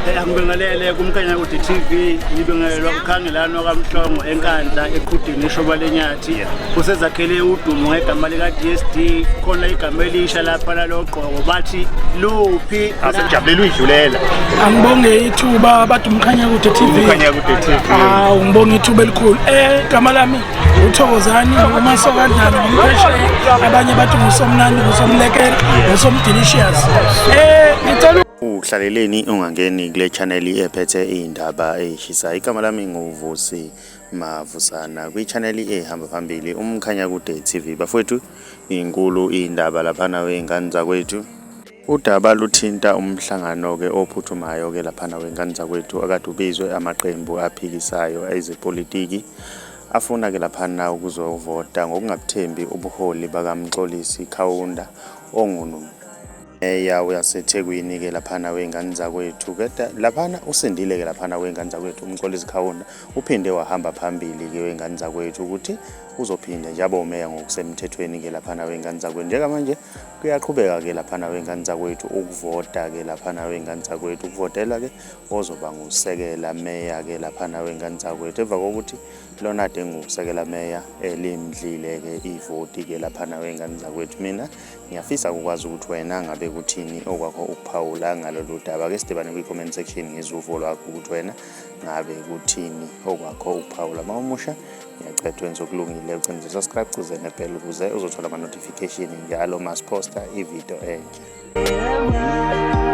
Angibingelele kuMkhanyakude TV, ngibingelelwa uKhangelani wakaMhlongo eNkandla eQhudini ishoba lenyathi. Usezakhele udumo ngegama lika DSD, khona igama elisha lapha lalogqoko bathi luphi Asekujabulela uyidlulela. Angibonge ithuba bathi uMkhanyakude TV. UMkhanyakude TV. Hawu ngibonga ithuba elikhulu. Igama lami uThokozani uMasokandlana ngumphesheya abanye bathi ngusomnandi ngusomlekela ngusomdelicious. Ngicela Uhlaleleni ungangeni kule channel ephethe iy'ndaba ey'shisayo. Igama lami nguVusi Mavusana kwi-channel ehamba phambili uMkhanyakude TV. Bafowethu inkulu indaba laphana wey'ngane zakwethu. Udaba luthinta umhlangano-ke ophuthumayo-ke laphana wey'ngane zakwethu akade ubizwe amaqembu aphikisayo ezepolitiki afuna-ke laphana ukuzovota ngokungabuthembi ubuholi bakaMxolisi Kaunda ongunu Meya uyaseThekwini ke laphana wey'ngane zakwethu keda laphana usindile ke laphana wey'ngane zakwethu uMxolisi Khawunda uphinde wahamba phambili ke wey'ngane zakwethu ukuthi uzophinde nje abe umeya ngokusemthethweni ke laphana wey'ngane zakwethu njengamanje kuyaqhubeka ke laphana wey'ngane zakwethu ukuvota ke laphana wey'ngane zakwethu ukuvotela ke ozoba ngusekela meya ke laphana wey'ngane zakwethu emva kokuthi lona ade ngusekela meya elimdlile ke ivoti ke laphana wey'ngane zakwethu mina Ngiyafisa ukwazi ukuthi wena ngabe kuthini okwakho ukuphawula ngalolu daba. Ake sidibane kwi-comment section ngizwe uvo lwakho ukuthi wena ngabe kuthini okwakho ukuphawula. Uma umusha ngiyacela wenze okulungile ucindeze subscribe ucize nebell ukuze uzothola ama-notification njalo uma siphosta ividiyo entsha.